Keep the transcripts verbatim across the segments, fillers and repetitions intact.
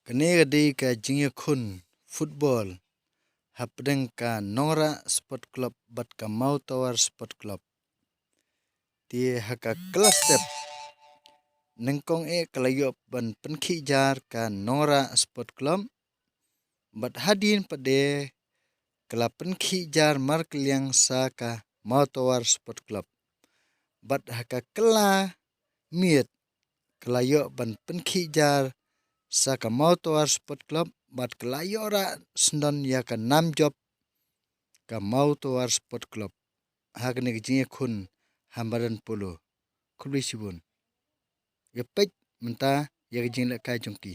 Kane ka dei ka jingïakhun football hapdeng ka Nongrah Sport Club bad ka Mawtawar Sport Club. Te ha ka kylla step, nyngkong eh ka la ïoh ban pynkhih jar ka Nongrah Sport Club, bad hadien pat de ka la pynkhih jar markylliang sa ka Mawtawar Sport Club. Bad ha ka kylla miet ka la ïoh ban pynkhih jar sa ka Mawtawar Sport Club bad ka la ïoh rah syndon ïa ka nam jop ka Mawtawar Sport Club ha kane ka jingïakhun ha madan polo. Khublei shibun. Ïa peit mynta ïa ka jinglehkai jong ki.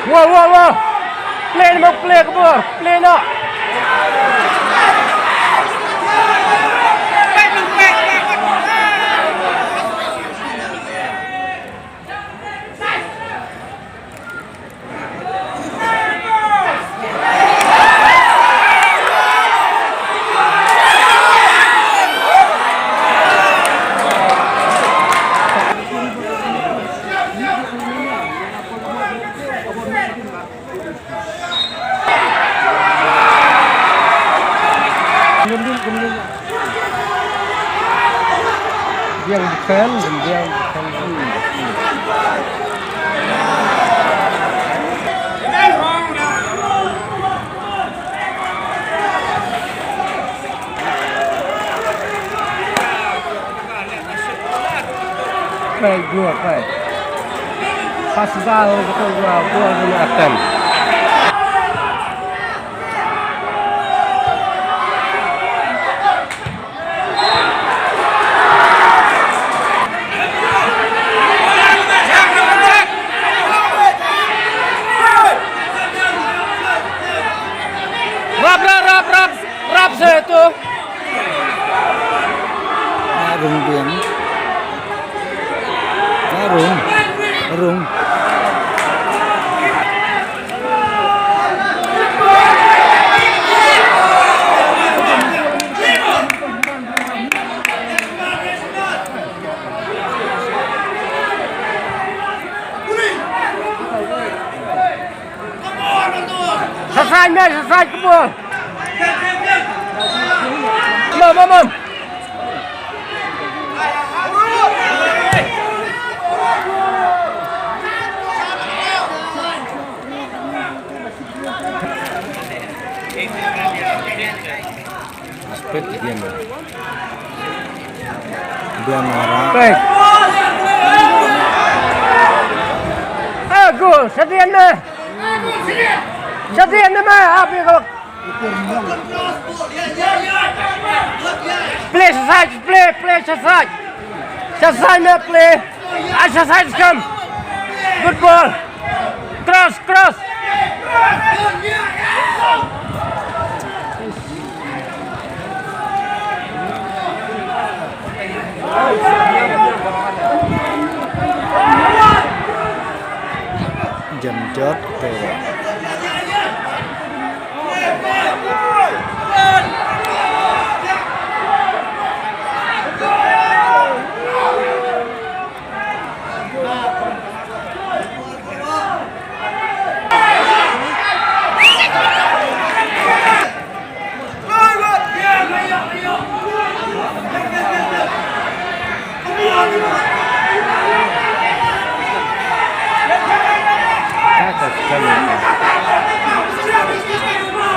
Wow, wow, wow. Play mo, play ka ball. Play noh. Biang defend, biang defend. Peit, dua, peit. Pas bal, betul dua, gol dua attempt. Rap, rap, rap, rap, rap seh tu. Arung biang. Arung. Arung. Sa side, man, sa side ka ball. Come on, come on. Split again. Biang arah. Baik. Ah, gol. Satu yang dah. Satu yang dah, mah. Apa yang kau? Play sa side, play, play sa side. Sa side, mah, play. Ah, sa side, come. Good ball. Cross, cross. Jam jot te.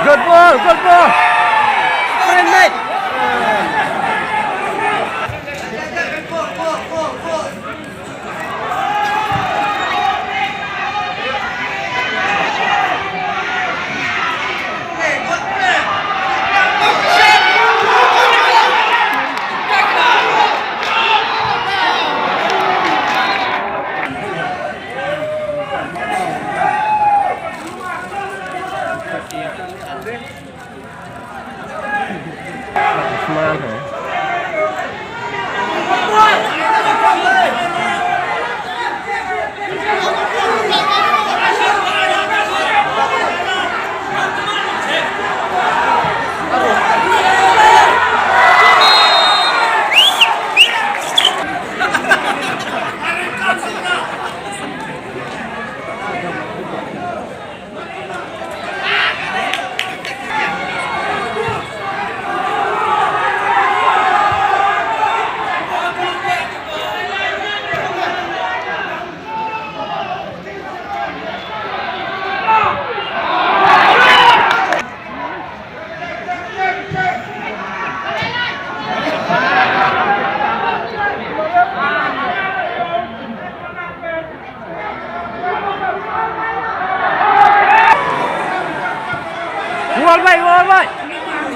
Good ball, good ball. Fine, mate.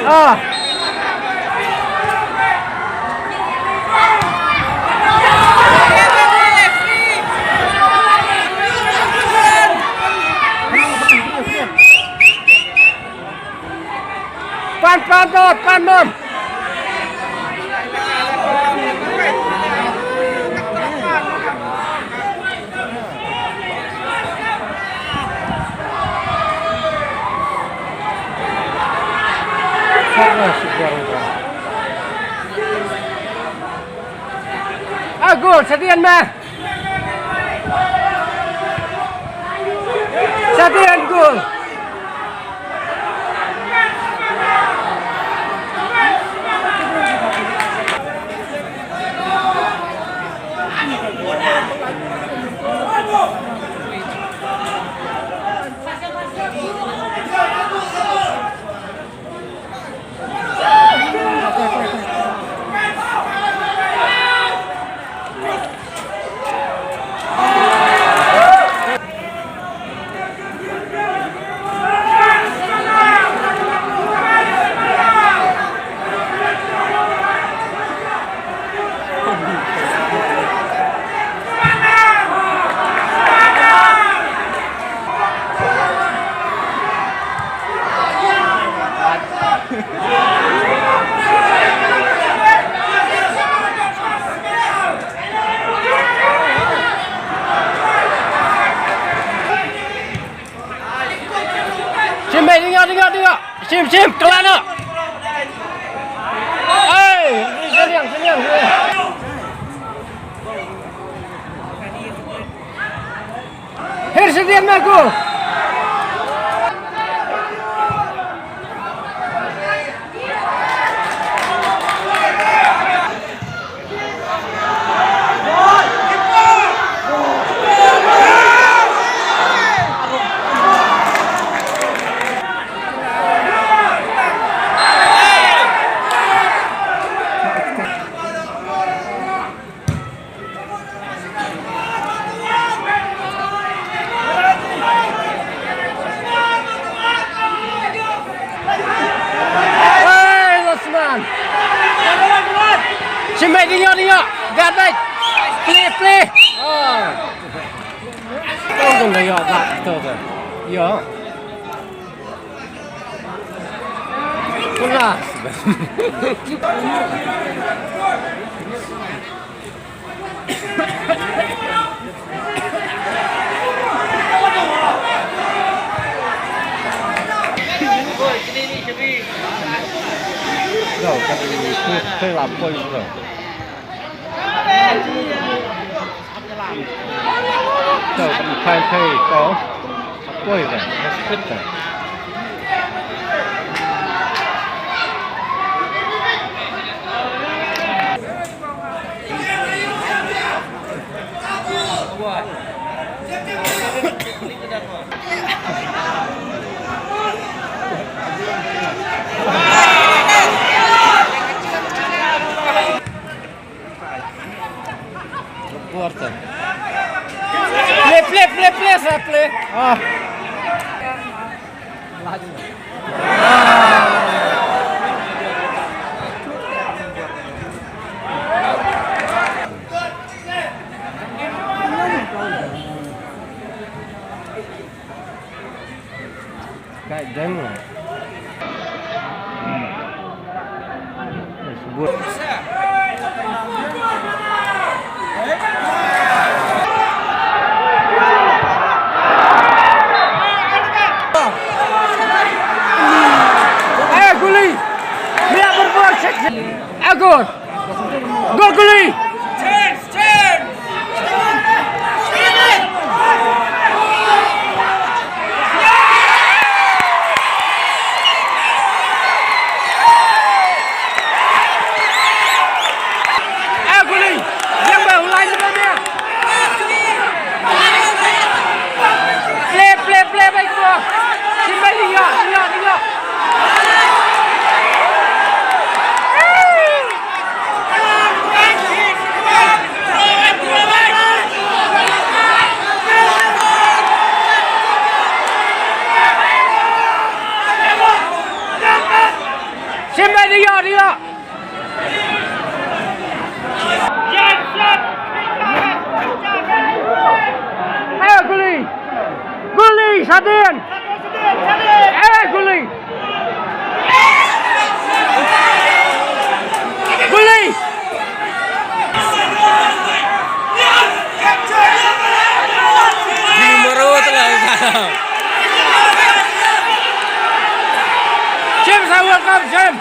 Ah. Pan, pan, pan, pan, pan. A gol, sa dien ma. Sa dien gol. Shim, eh, ding ïa, ding ïa, ding ïa. Shim, shim, kylla noh. Ei, siliang, siliang, siliang. Her siliang ma ko. Hey, Osman. Shim, eh, ding ïa, ding ïa. Gat, gat. Play, play. Oh. Tong tong ïa, gat, tong tong. Ïa. Pula. Rồi, cái này tôi, tôi làm tôi rồi. Rồi, mình thay thay có. Tôi rồi, nó fit rồi. Play, play, play, play, sa play. Ah. Kai deng. Sebut. Eh, guli. Mia berbor. Agur. Gol guli. Sadin. Eh, guli. Guli. Jim baru tengah. Jim, saya welcome, Jim.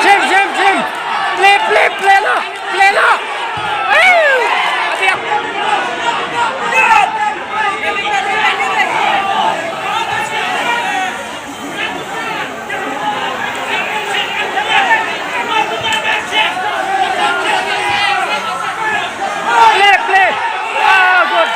Jim, Jim, Jim. Play, play, play lah. Play lah. Woo! Play, play. Ah, good.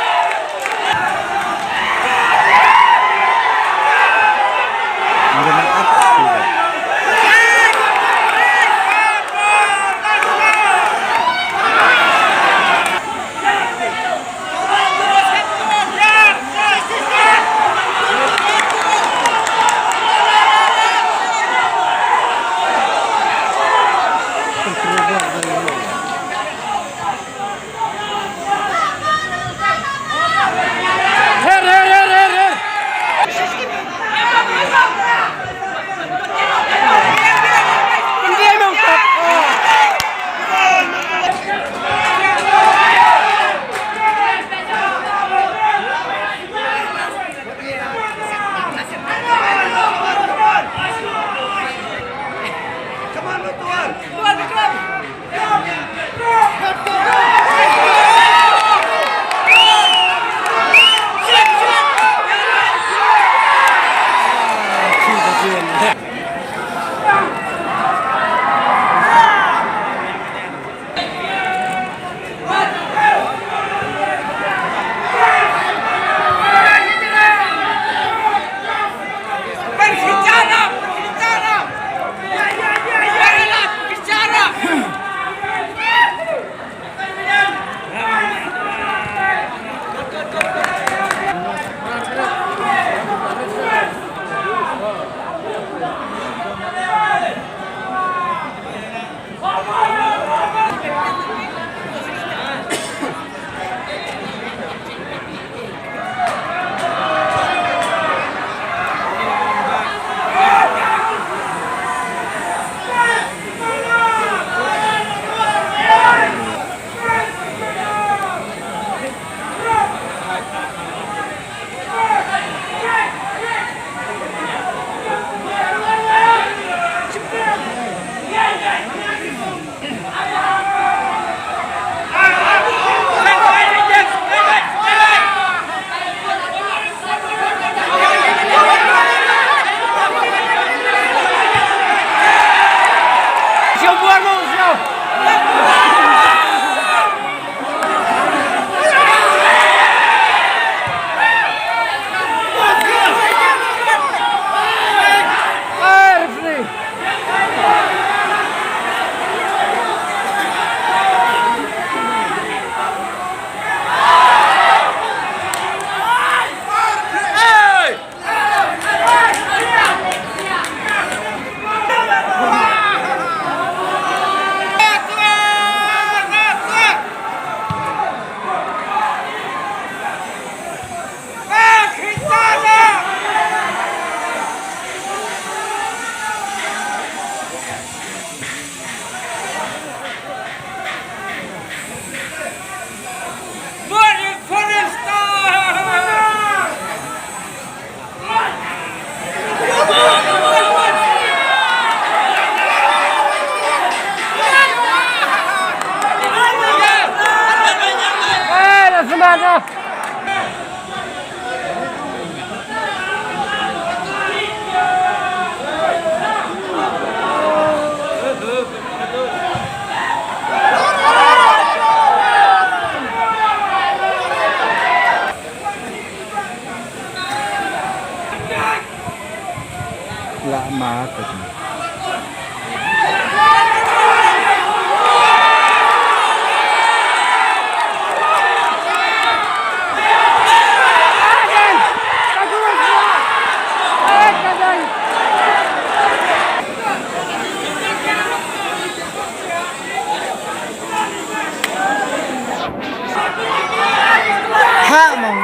Lah ma ka. Ha mong.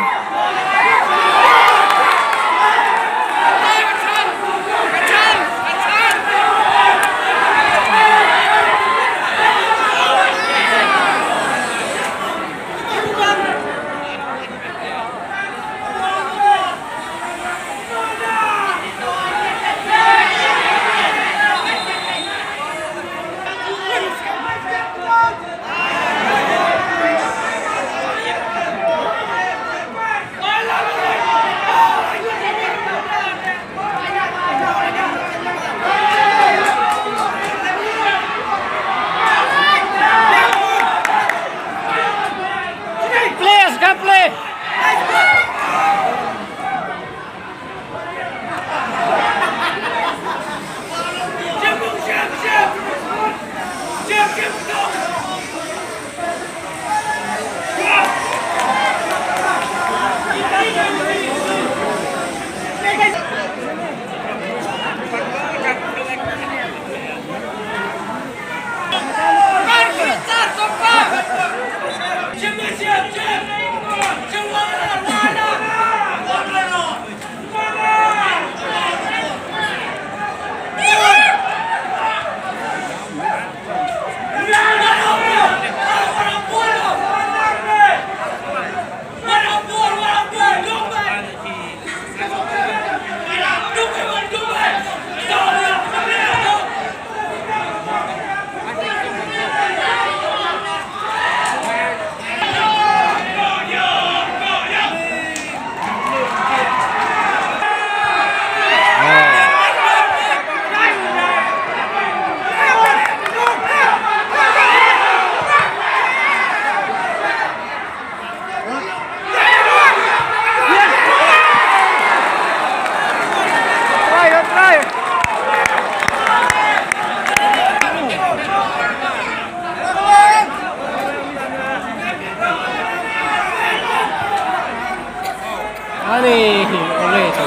Play. Ani, oleh tu.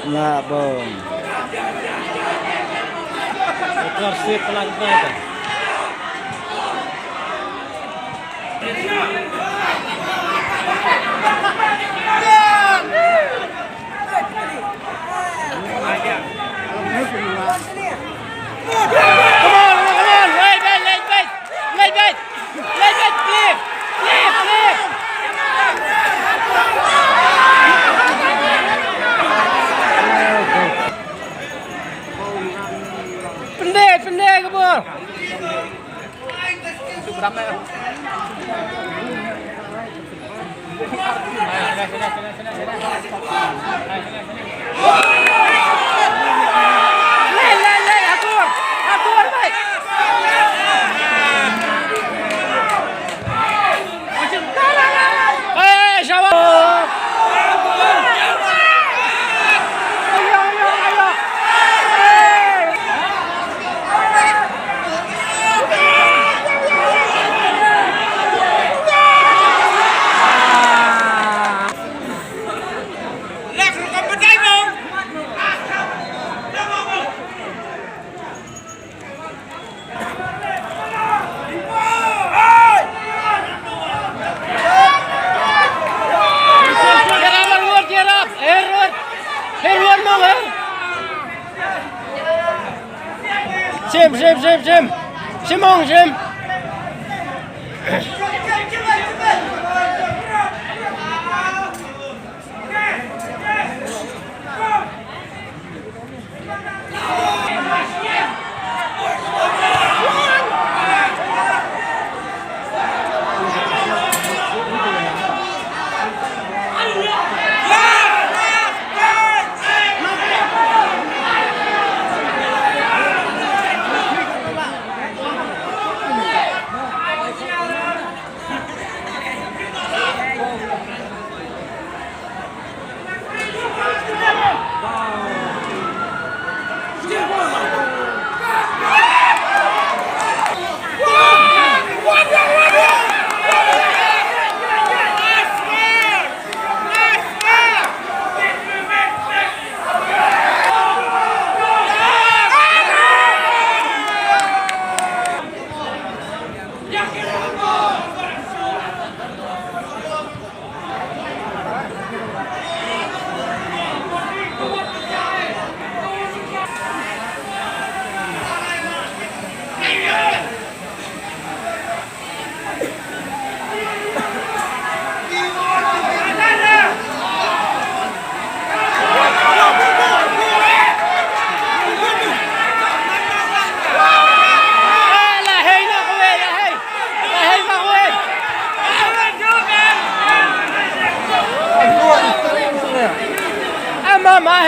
Nga bong. Ekor sip pelan pelan. Come on, come on, come on. Wait, wait, wait, wait. Wait, wait. Wait, wait, clear. Clear, clear. Pynde, pynde ka bor. Shim, shim, shim, shim. Shim ong, shim.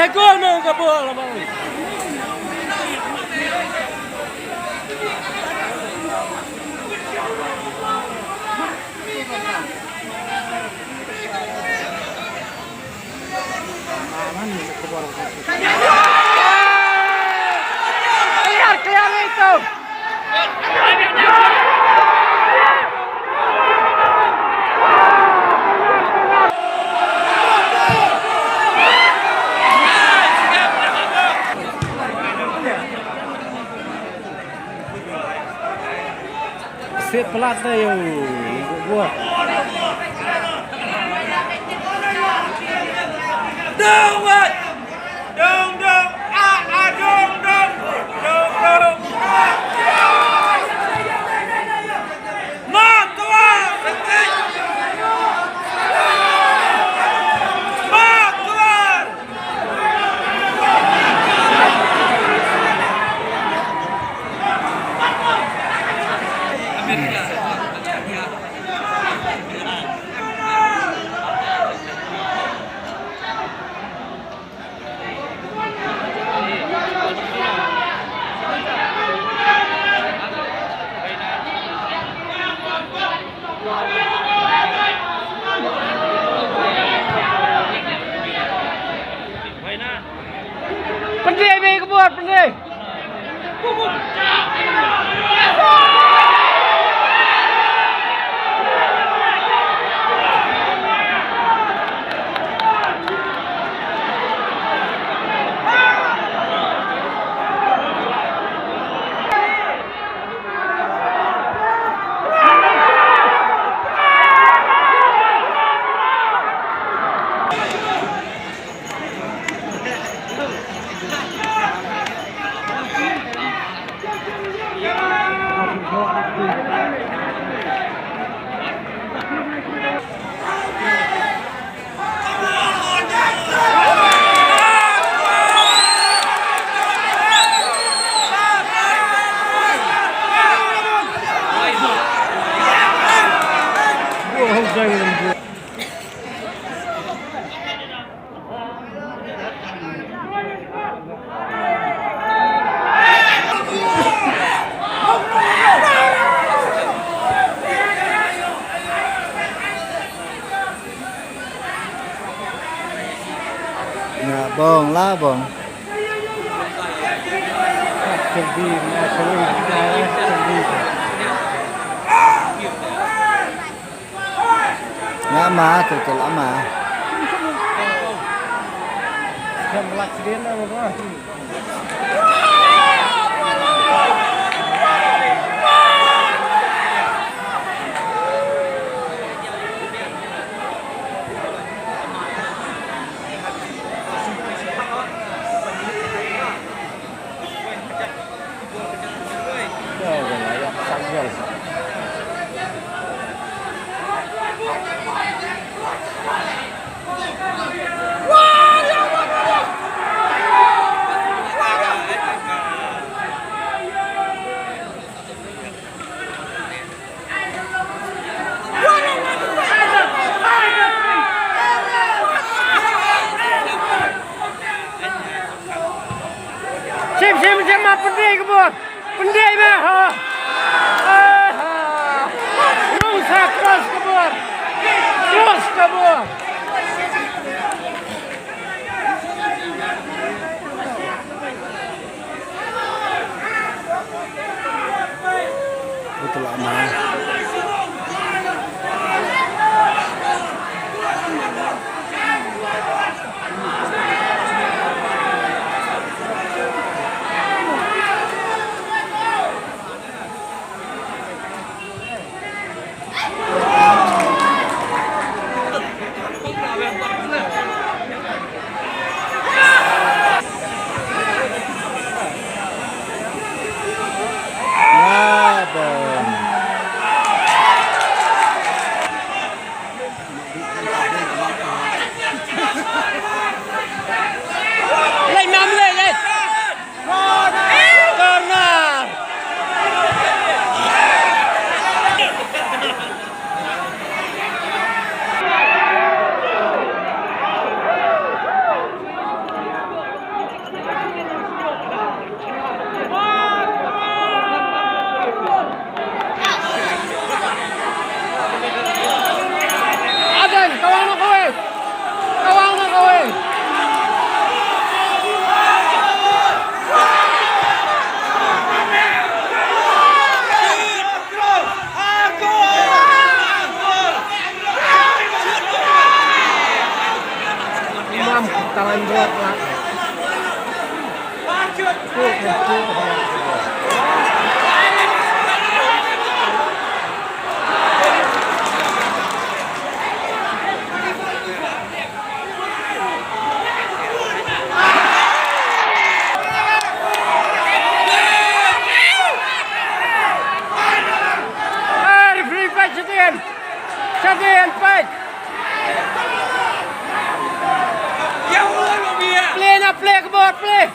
Kano ka bol bang. Clear, clear itu. Sit pelat deh, yo. Buat. Dong, wait. Dong, dong, ah, ah, dong, dong. Dong, dong, ah. Makwa. Makwa. Pyndei, mei ka bor, pyndei. Nga bong la bong. Nga ma tu tu la ma. Sim, sim, sim, ma pyndei ka bor. Pyndei ma, ha. Eh, ha. Rung sa cross ka bor. Cross ka bor. Betul lah, Ma. Hey, referee, peit, shadien! Shadien, peit! Play na, play, kbor, play!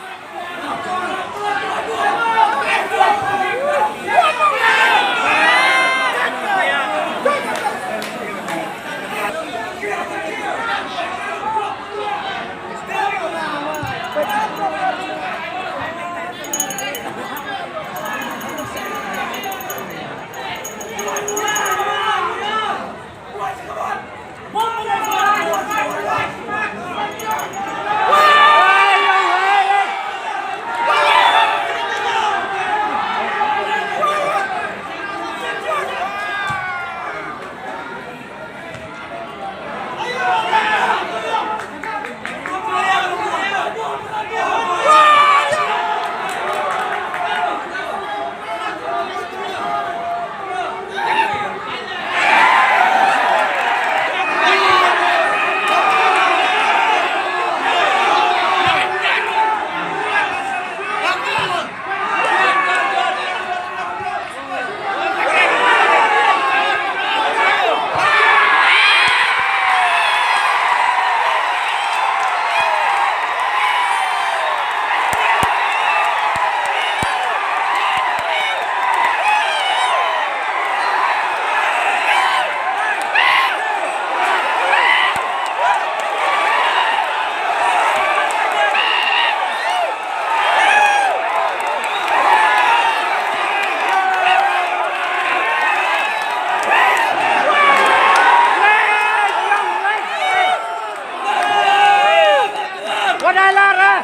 Wat ai lar, eh?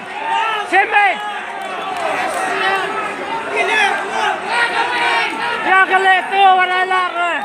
Simi. Ïa ka leh tu, wat ai lar, eh?